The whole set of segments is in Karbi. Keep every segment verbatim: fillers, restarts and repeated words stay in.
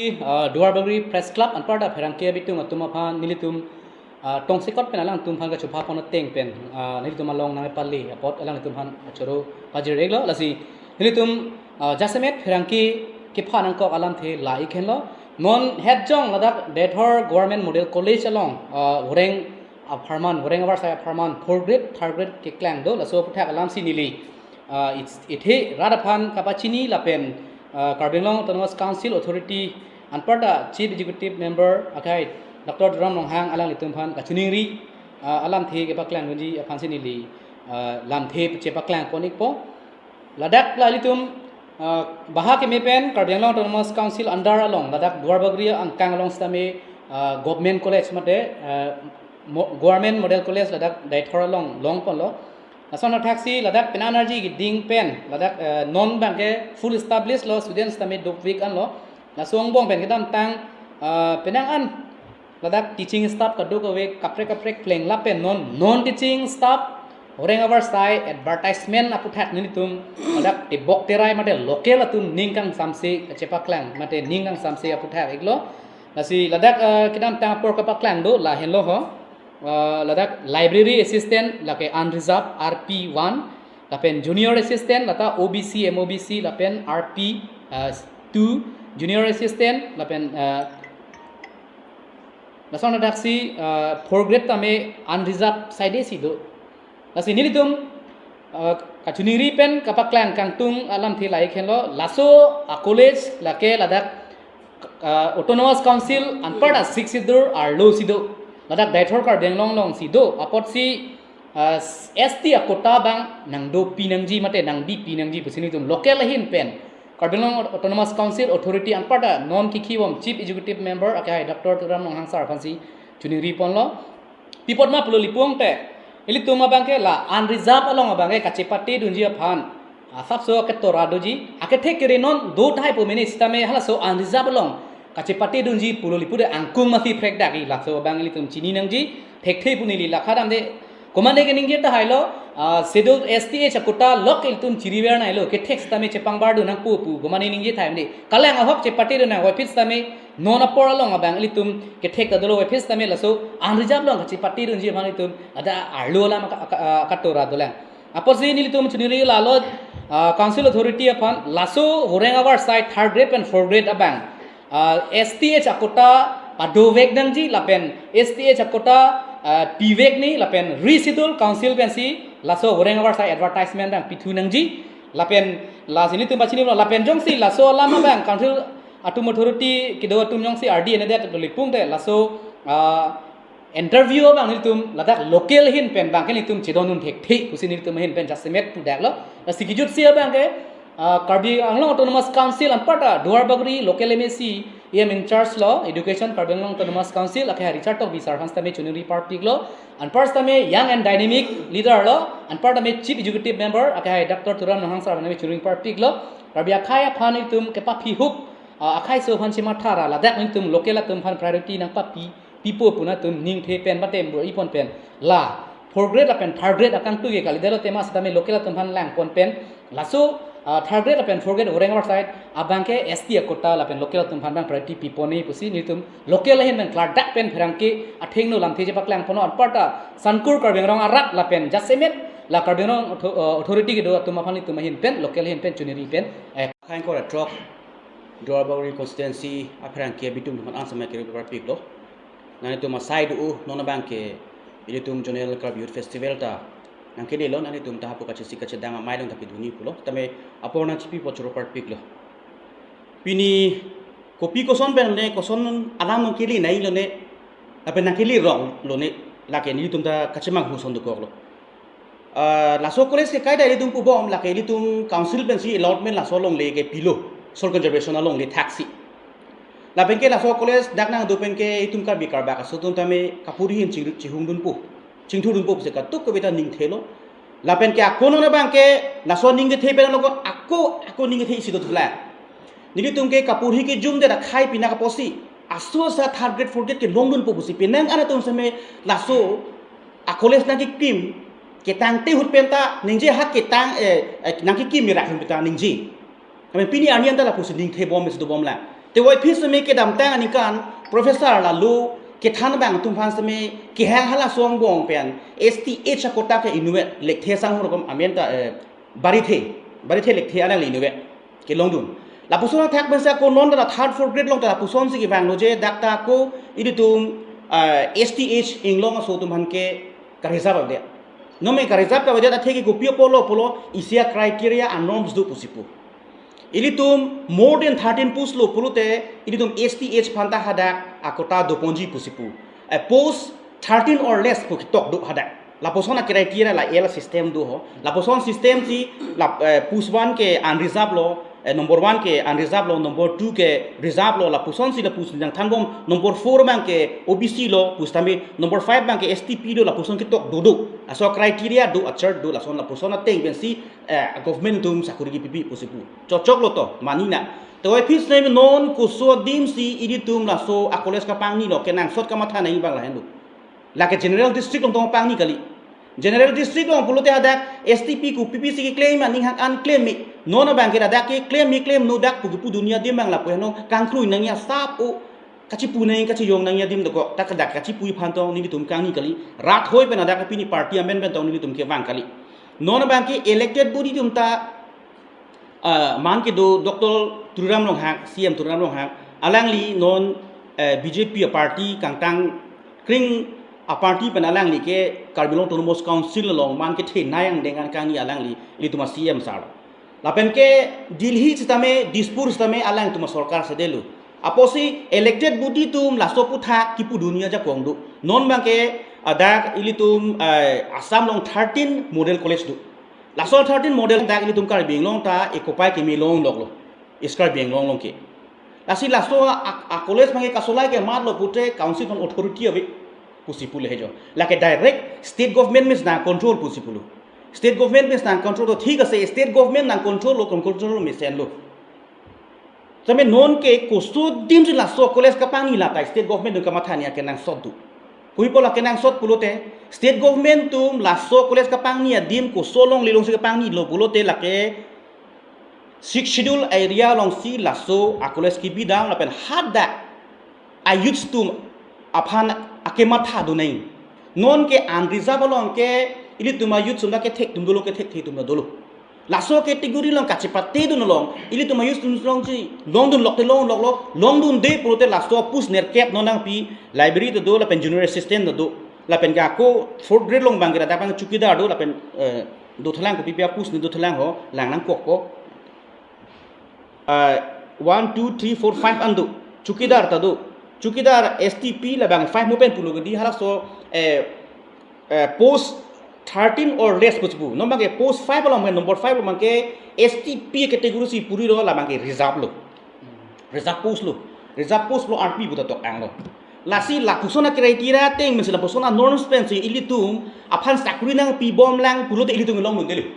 Uh, Duarbagori Press Club anparta pherangke abitung atum aphan nelitum uh, tongsekot pen alangtum aphan kachopha pon ateng pen uh, nelitum along nangpale apot alangtum aphan choro pajir-iklo. Lasi nelitum uh, jasemet pherangke kepha nangkok alamthe la-ik henlo. Non hetjong ladak Deithor Government Model College along uh, horeng apharman, horeng avarsai apharman fourth grade, third grade keklang do, laso aputhak alamsi neli uh, it- ithe rat aphan kapachini lapen uh, Karbi Anglong Autonomous Council Authority anparta Chief Executive Member akhai Doctor Tuliram Ronghang alanglitum aphan kachiningri uh, alamthe kepaklang dunji aphansi neli uh, lamthe chepaklang pon-ikpo. Ladak la ilitum uh, baha keme pen Karbi Anglong Autonomous Council under along ladak Duarbagori angkang along sitame uh, Government College mate uh, mo- Government Model College ladak Deithor along long ponlo. Lason athaksi ladak penang energy keding pen ladak uh, non abangke full established lo, students tame dopik anlo. Laso angbong pen kedamtang uh, penang an ladak teaching staff kadokave kaprek kaprek pleng lapen non non teaching staff horeng avarsai advertisement aputhak nelitum ladak tebok terai mate local atum ning kangsamse kachepaklang mate ning kangsamse aputhak-iklo. Lasi ladak uh, kedamtang apor kapaklang do lahenlo ho. Uh, ladak library assistant lake unreserved R P one, lapen junior assistant lata O B C, M O B C lapen R P uh, two, junior assistant lapen uh, lason athaksi uh, fourth grade tame unreserved saide si do. Lasi nelitum uh, kachiningri pen kapaklang kangtung alamthe la-ik henlo. Laso a college lake ladak uh, Autonomous Council anparta Sixth Schedule arlo si do, ladak Deithor Karbi Anglong along si do apotsi uh, S T a quota abang nangdopi nangji mate nangbipi nangji pusi nelitum local ahin pen Karbi Anglong Autonomous Council Authority anparta non kikhi bom Chief Executive Member akhai Doctor Tuliram Ronghang sir aphansi chiningri ponlo. Pi apot ma pulo lapu-ang te, ilitum abangke la unreserved along abangke kachepate dunji aphan asapso ketora doji, akethek kere non do tahai pu mene sitame halaso unreserved along kachepate dunji pulo lapu de angkung masi phrekdak-i, laso abang ilitum chini nangji, thekthe pu neli lakha dam de. Komane keningje tahai lo, uh, Schedule S T H a quota lok ilitum chiriver nai lo, kethek sitame chepangbar dun nangpo pu komane ningje tahai de. Kalang ahok chepate dun nangvoiphit sitame non apor along abang ilitum kethek ta dolo, voiphit sitame laso unreserved along kachepate dunji aphan ilitum ada arlo alam aka- aka- ah, katora dolang. Apotsi nelitum chiningri lalo uh, Council Authority aphan laso horeng avarsai third grade pen fourth grade abang uh, S T H a quota padovek nangji lapen S T H a quota uh, pivek ni lapen reschedule council pensi laso horeng avarsai advertisement abang pithu nangji lapen lasi nelitum pachini lapen jongsi laso alam abang council atum authority kedo atum jongsi ardi ene det lapu-ang te laso uh, interview abang nelitum ladak local ahin pen abangke nelitum chedondun thekthe pusi nelitum ahin pen jasemet pudaklo. Lasi kijutsi abangke uh, Karbi Anglong Autonomous Council anparta Duarbagori local M A C E M in charge lo education Karbi Anglong Autonomous Council akhai Richard Tokbi sir aphan sitame chiningri parpiklo. Anpar sitame young and dynamic leader lo, anpar tame Chief Executive Member akhai Doctor Tuliram Ronghang sir aphan sitame chiningri parpiklo. Karbi akhai aphan ilitum kepaphi hup uh, akhai so aphan chemathara ladak nelitum local atum aphan priority nangpapi pipo pu nelitum ningthe pen batem bo ipon pen la fourth grade lapen third grade akangtui ke kalidelo tema sitame local atum aphan lang pon pen laso uh, third grade lapen fourth grade horeng avarsai abangke S T a quota lapen local atum aphan abang priority pipon-e pusi nelitum local ahin pen klardak pen pherangke athengno lamthe chepaklang ponlo. Anparta Sankur Karbi Anglong arat lapen jasemet la Karbi Anglong author- uh, authority kedo atum aphan nelitum ahin pen local ahin pen chiningri pen eh, Khangkor atrok Duarbagori constituency apherangke abitung atum aphan angsamai kiri parpiklo. Nanglitum asai do-o, non abangke ilitum Zonal Karbi Youth Festival ta nangkelelo, nanglitum ta hapu kachesik kachedang amei along ta kedun-i pulo. Tame apor nangchipi apot choro parpiklo. Pini kopi koson pen lone, koson alam nangkele nai lone, lapen nangkele rong lone, lake nelitum ta kachemanghu ason dokoklo. Ah, laso college ke kaita ilitum pubom lake ilitum council pensi allotment laso alongle kepilo, soil conservation alongle thaksi. Lapenke laso college dak nangdo penke itum Karbi karbak aso atum tame kapuri ahin ching- chihungdunpo, chingthurdunpo pusi katuk kaveta ningthelo. Lapenke ako non abangke laso ningkethe pen along ako ako ningkethe isi dothulang. Nelitum ke kapuri kejum de akhai pina kaposi aso asa third grade fourth grade kelongdunpo pusi penang an atum same laso a college nangkekim ketangte ahut penta ningje ha ketang eh, eh, nangkekim mirak ahut penta ningje. Kami pini arni anta lapusi ningthebom isi dobomlang. Te waiphi seme kedamtang aningkan Professor Lalu kethan abang atum aphan seme kehang halaso angbong pen S T H a-quota ke inutvet, lekthe sang hurkom amen ta, eh, barithe, barithe lekthe alangli inutvet kelongdun. Lapuson athak pensi ako non ta third, fourth grade along ta lapuson si kevanglo je dak ta ako ilitum, eh, S T H inglong aso atum aphan ke ka-reserve avedet. Non me ka-reserve avedet athe ke kopi apotlo pulo isi a-criteria a-norms do pusi pu. Ilitum more than thirteen post lo pulote ilitum S T H aphan ta hadak a-quota doponji pusi pu. A post thirteen or less pu ketok do hadak. Lapuson a-criteria la L system do ho. Lapuson system si la, eh, post one ke unreserved lo, eh, number one ke unreserved lo, number two ke reserved lo, lapuson si la post nang thanbom, number four abang ke O B C lo, post tame number five abang ke S T P lo, lapuson ketok do do. Laso criteria do, a-chart do, lason lapuson ateng pensi, eh, government atum sakuri kepipi pusi pu. Chokchok lo to, mani na. Te waiphi seme non koso adim si ilitum laso a-college kapangni lo, kenangsot kamatha nangji abang lahenlo. Lake general district along tong pangni kali. General district along pulote hadak S T P kopipi si keklem aning hang an klem me. Non abang ke hadak keklem me klemnon dak pu kepudun adim abang lapu heno kangkrui nangji asap o. Kachipu nangji kachijong nangji adim dokok. Tak dak kachipu aphan tong nelitum kangni kali. Rat hoi pen hadak pini party amen pen tong nelitum kevang kali. Non abang ke elected body atum ta, ah, man kedo Doctor Tuliram Ronghang, C M Tuliram Ronghang, alangli non, eh, B J P a-party kangtang kring a-party pen alangli ke Karbi Anglong Autonomous Council along man kethenei angdeng an kangni alangli ilitum a-C M sar. Lapen ke Delhi sitame, Dispur sitame alangtum a-sorkar sedetlo. Apotsi elected body atum laso aputhak kepudun ajakong do. Non abang ke hadak ilitum, eh, Assam along thirteen model college do. Laso thirteen model dak ilitum Karbi Anglong ta ekopai keme longloklo. East Karbi Anglong along ke. Lasi laso a, a, a-college abang ke kasolai kematlo pute council aphan authority ave pusi pule hejo. Lake direct state government mes nang control pusi pulo. State government mes nang control to thik ase, state government nang control lo, kon control mesenlo. Tame non ke koso adim si laso college kapangni la ta state government atum kamatha nangji akenangsot do. Kopi apot la kenangsot pulote, state government atum laso college kapangni adim koso longle longsi kapangni lo pulote lake Sixth Schedule area alongsi laso a-college kebidam lapen hadak a-youth atum aphan akematha do nangji. Non ke unreserved along ke ilitum a-youth atum ta kethek atum dolo, kethekthe atum ta dolo. Laso category along kachepate dun along, ilitum a-youth atum alongsi longdun lokte longloklo, longdunde pulote laso post nerkep non nangpi, library ta do, lapen junior assistant ta do, lapen ke ako fourth grade along abang ke hadak abang chowkidar do, lapen, eh, dothulang kopipi a-post ne dothulang ho, lang nangkokpo. Ah, one, two, three, four, five an do. Chowkidar ta do. Chowkidar S T P labang five mo pen pulo ke di halaso, eh, eh, post thirteen or less pusi pu. Non abang ke post five along pen number five along abang ke S T P category si puri lo labang ke reserve lo. Reserve post lo. Reserve post lo R P puta tok anglo. Lasi lapuson a-criteria ateng pensi lapuson a-norms pensi ilitum aphan sakuri nangpibomlang pulote ilitum longdundelo.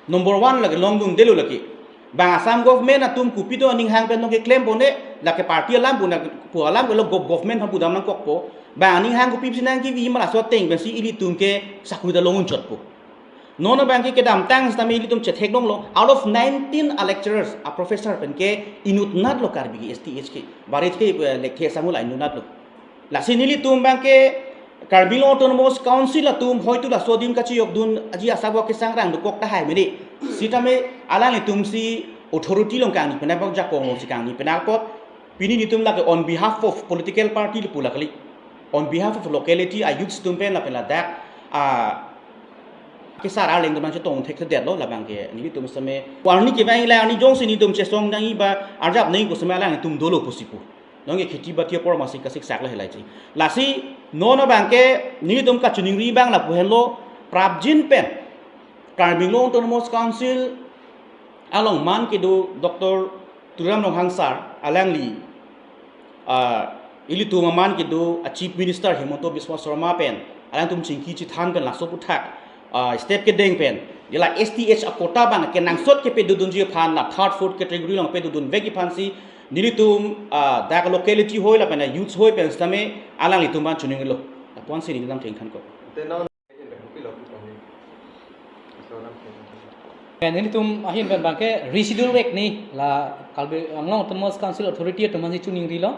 Number one lake longdundelo lake. Bang Assam government atum kopi do aning hang pen nong keklem pone, lake party alam puna pu alam ke lo gov-, government aphan pudam nangkokpo. Bang aning hang kopisi nangkevi ma laso ateng pensi ilitum ke sakuri ta long unchotpo. Non abang ke kedamtang sitame ilitum chetheklonglo, out of nineteen a-lecturers, a-professor pen ke inutnat lo Karbi ke S T H ke. Barithe, eh, lekthe sang hula inutnat lo. Lasi nelitum abang ke Karbi Anglong Autonomous Council atum hoitu laso adim kachiyokdun aji asabo kesangrang dokok tahai mene. Sitame alanglitum si authority along kangni penang apot, jakong along si kangni penang apot, pini nelitum lake on behalf of political party le pula kali. On behalf of locality a-youths atum pen lapen ladak, ah, kesar arleng atum nangchetong thekthedetlo labang ke nelitum sitame. Arni kevang ila arni jongsi nelitum chesong nangji ba arjap nangji pu sitame alanglitum dolo pusi pu. Non ke kheti bati apor masi kasik sak lahei laji. Lasi non abang ke nelitum kachiningri abang lapu henlo prapjin pen Karbi Anglong Autonomous Council along man kedo Doctor Tuliram Ronghang sar alangli, ah, ilitum aman kedo a-Chief Minister Himanta Biswa Sarma pen alangtum chingki chethan pen laso aputhak, ah, step kedeng pen, jela S T H a-quota abang kenangsot kepedodunji aphan la third, fourth category along pedodunvekji aphan si nelitum, ah, dak locality hoi lapen a-youths hoi pen sitame alanglitum aphan chiningrilo. Lapu-an si neli lam thengthan ko. Te non Pen ilitum ahin pen abangke reschedule vek ni la Karbi Anglong Autonomous Council Authority atum aphansi chiningrilo.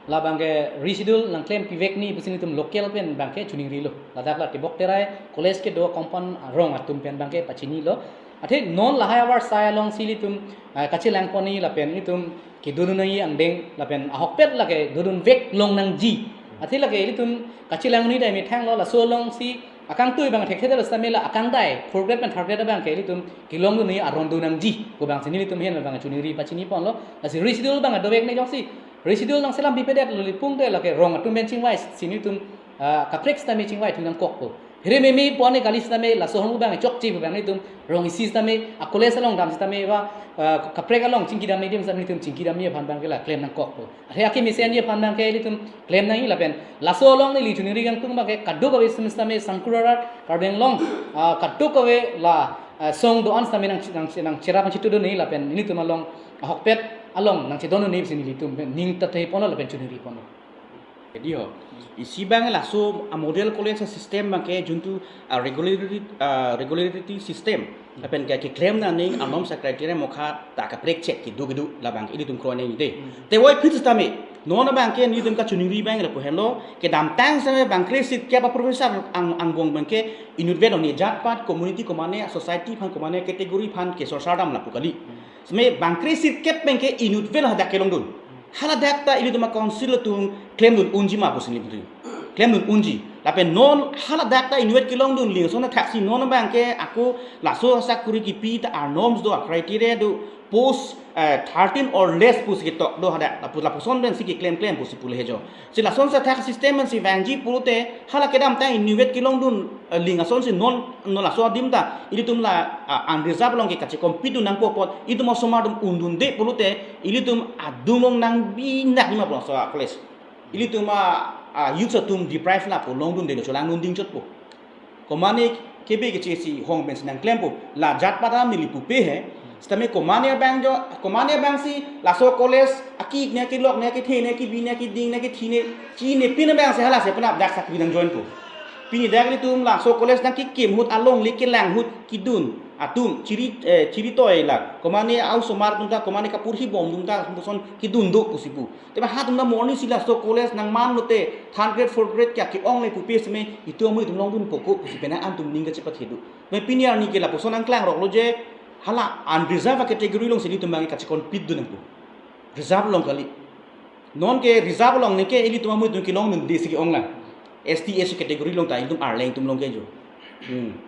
La abangke reschedule nangklem pivek ni pusi ilitum local pen abangke chiningrilo. Ladak la Tebok Terai College kedo compound arong atum pen abangke pachinilo. Athe non lahai avar sai alongsi ilitum, ah, kachelangpon ni lapen ilitum kedodun nangji angdeng lapen ahokpet lake dodun vek long nangji. Athe lake ilitum kachelang ni dai methanglo, laso alongsi akangtui abang thekthe setame la akangdai fourth grade pen third grade abangke ilitum kelongdun ni aron do nangji pu abangsi nelitum ahin abang chiningri pachiniponlo. Lasi reschedule abang dovek ni jongsi reschedule nangselam pipedetlo, lipung te lake rong atum pen chingvaisi nelitum, ah, kaprek setame chingvaithu nangkokpo. Phere meme pon ni kali setame laso ahormu abang chokche pu abang nelitum rong isi setame a college along dam setame ba, ah, kaprek along chingki dam ni adim setame nelitum chingki dam ni aphan abangke la klem nangkokpo. Athe akemesen ji aphan abangke ilitum klem nangji lapen laso along neli chiningri kangtung abangke kadokave setame sangkur arat Karbi Anglong, ah, kadokave la, ah, song do-an setame nang, nang, nangcherap nangchitudun ni lapen nelitum along ahokpet along nangchedondun ni pusi nelitum pen ning tatheiponlo lapen chiningriponlo. Jadi ho, isi abang laso a model college system abangke juntu a regularity, a regularity system. Lapen ke keklem nangji anorms a criteria mokha ta kaprek chek kedo kedo labang ilitum kroidun te. Hmm. Te voiphit setame non abangke nelitum kachiningri abang lapu henlo, kedamtang setame bangkre sirkep a professor ang, angbong abangke inutvet oni jat pat community komane, society aphan komane, category aphan kesorsar dam lapu kali. Hmm. Setame bangkre sirkep abangke inutvet hadak kelongdun. Haladak ta ilitum a council atum klemdun unji ma pusi nelitum klemdun unji. Lapen non haladak ta inutvet kelongdun ling ason thaksi non abangke ako laso sakuri kipi ta anorms do, a criteria do, post, eh, thirteen or less pusi ketok do hadak. Lapu lapuson pensi keklem klem pusi pule hejo. Si lason sa thak system pensi vangji pulote hala kedamtang inutvet kelongdun, eh, ling asonsi non, non laso adim ta ilitum la, ah, unreserved along ke kache-compete dun nangpo apot ilitum osomar atum undunde pulote ilitum adung long nangbinak ni ma pulo laso a college. Ilitum a, a youth atum deprive lapu longdundelo, chelangdun dingchotpo. Komane kebe kechesi hong pensi nangklempo, la jat pat aram neli pupe he. Setame komane abang jo, komane abangsi laso college akik ne, akilok ne, akethe ne, akibi ne, akiding ne, akithi ne, chinine pin abangsi hala se penap dak sakri nang join po. Pini dak ilitum laso college nangkikim ahut, alongle kelang ahut kedun atum chiri, eh, chiri toi la komane a-osomar atum ta, komane kapurhi bom atum ta puson kedun do pusi pu. Te ba ha atum ta morning si laso college nangmanlote third grade, fourth grade ke ke-ongle pupe setame itum amu itum longdunpo ko pusi penang an atum ning kachepathe do. Te pini arni ke lapuson nangklangroklo je hala unreserved category alongsi nelitum abang kache-compete dun nangpo. Reserved along kali. Non ke reserved along ne ke ilitum amu itum kelongdunde si ke-onglang. S T, S C category along ta ilitum arleng atum long ke jo. Hmm.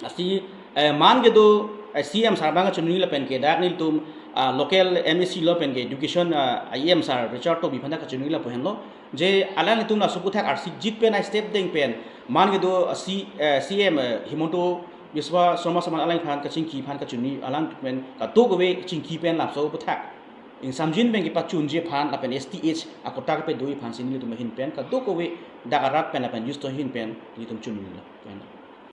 Lasi, eh, man kedo, eh, C M sir abang kachiningri lapen ke dak nelitum, ah, local M A C lo pen ke education, ah, E M sir Richard Tokbi aphan ta kachiningri lapu henlo. Je alanglitum laso aphuthak arsik jit pen a step deng pen man kedo, ah, C, eh, C M, eh, Himanta Biswa Sarma Sarma alangphan kachingki aphan kachiningri alang pen kadokave chingki pen laso aphuthak ingsamjin pen kepachunji aphan lapen S T H akotak kedo aphansi nelitum ahin pen kadokave dak arat pen lapen youth atum ahin pen nelitum chiningri lapen.